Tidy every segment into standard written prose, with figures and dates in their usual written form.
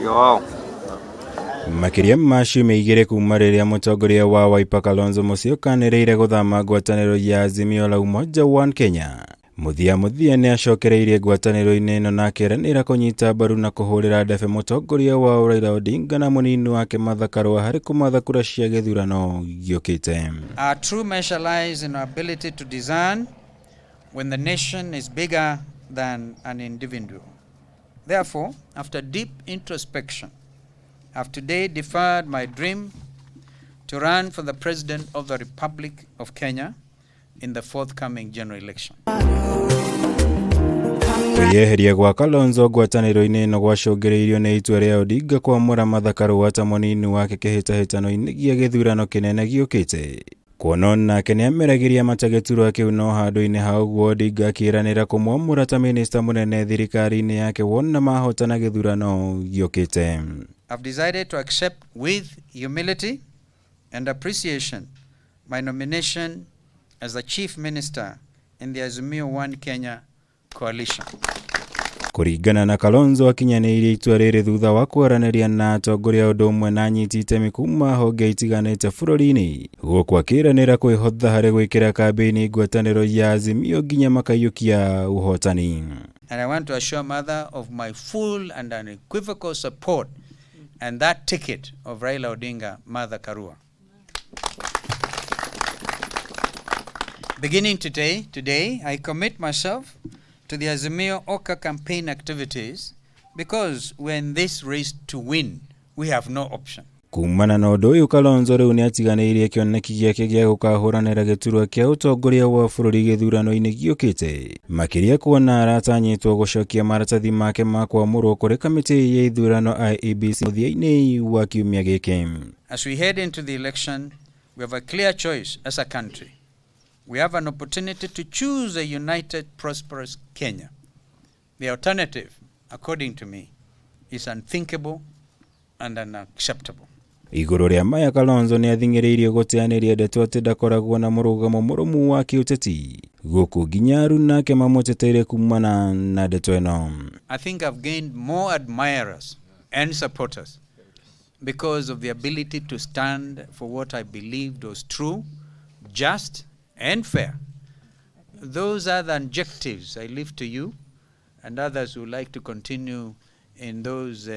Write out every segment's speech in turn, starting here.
Ndio wao. Makĩria ma ciumia 2 kuma rĩrĩa mũtongoria wa Wiper Kalonzo Musyoka anĩrĩire gũthama ngwatanĩro ya Azimio la Umoja One Kenya. Mũthia mũthia nĩ acokereirie ngwatanĩro-inĩ ĩno na akeranĩra kũnyita mbaru na kũhũrĩra ndebe mũtongoria wao Raila Odinga na mũnini wake Martha Karua harĩ kũmatha kura cia gĩthurano gĩũkĩte. Our true measure lies in our ability to discern when the nation is bigger than an individual. Therefore, after deep introspection, I've today deferred my dream to run for the President of the Republic of Kenya in the forthcoming general election. Kwĩyeheria gwa Kalonzo ngwatanĩro-inĩ ĩno gwacũngĩrĩirio nĩ itua rĩa Odinga kwamũra Martha Karua ta mũnini wake kĩhĩtahĩtano-inĩ gĩa gĩthurano kĩnene gĩũkĩte. Kuona onake nĩameragĩria mata gĩturwa kĩu no handũ-inĩ ha ũguo Odinga akĩĩranĩra kũmwamũra ta mĩnĩsta mũnene thirikari-inĩ yake wona mahotana gĩthurano gĩũkĩte. I've decided to accept with humility and appreciation my nomination as the Chief Minister in the Azimio One Kenya coalition. Kũringana na Kalonzo akinyanĩirie itua rĩrĩ thutha wa kwaranĩria na atongoria ũndũ ũmwe na anyiti itemi kuma honge itiganĩte bũrũri-inĩ gũkũ akĩranĩra kwĩhotha harĩ gwĩkĩra kambĩini ngwatanĩro ya Azimio nginya makaiyũkia ũhotani. And I want to assure Mother of my full and unequivocal support and that ticket of Raila Odinga, Martha Karua. Beginning today, I commit myself to the Azimio Oka campaign activities because we're in this race to win. We have no option. Kumana na ũndũ ũyũ Kalonzo rĩu nĩatiganĩirie kĩoneki gĩake gĩa gũkahũranĩra gĩturwa kĩa ũtongoria wa bũrũri gĩthurano-inĩ gĩũkĩte makĩria kuona aratanyĩtwo gũcokia maratathi make ma kwamũrwo kũrĩ kamĩtĩ ya ithurano IEBC mũthia-inĩ wa kiumia gĩkĩ. As we head into the election, we have a clear choice as a country. We have an opportunity to choose a united, prosperous Kenya. The alternative, according to me, is unthinkable and unacceptable. Igũrũ rĩa maya Kalonzo nĩathing'ĩrĩirio gũteanĩria ndeto atĩ ndakoragwo na mũrũgamo mũrũmu wa kĩũteti gũkũ nginya aruna ake mamũteteire kumana na ndeto ĩno. I think I've gained more admirers and supporters because of the ability to stand for what I believed was true, just, and fair. Those are the adjectives I leave to you and others who like to continue in those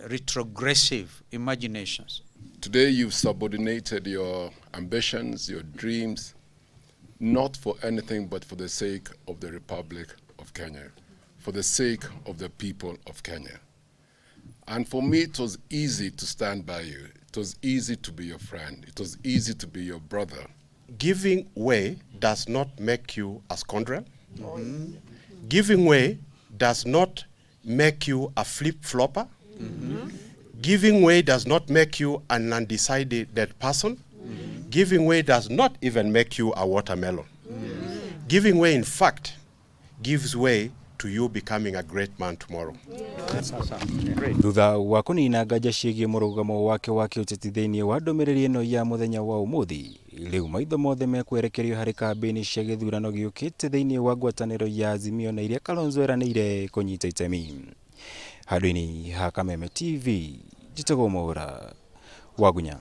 retrogressive imaginations. Today you've subordinated your ambitions, your dreams, not for anything but for the sake of the Republic of Kenya, for the sake of the people of Kenya. And for me, it was easy to stand by you. It was easy to be your friend. It was easy to be your brother. Giving way does not make you a scoundrel. Giving way does not make you a flip-flopper. Giving way does not make you an undecided person. Giving way does not even make you a watermelon. Giving way, in fact, gives way to you becoming a great man tomorrow. Thutha wa kũnina nganja ciĩgiĩ mũrũgamo wake wa kĩũteti thĩinĩ wa ndũmĩrĩri ĩno ya mũthenya wa ũmũthĩ rĩu maitho mothe mekwerekerio harĩ kambĩini cia gĩthurano gĩũkĩte thĩinĩ wa ngwatanĩro ya Azimio na iria Kalonzo eranĩire kũnyita itemi. Handũ-inĩ ha Kameme TV, njĩtagwo Mwaũra Wagunya.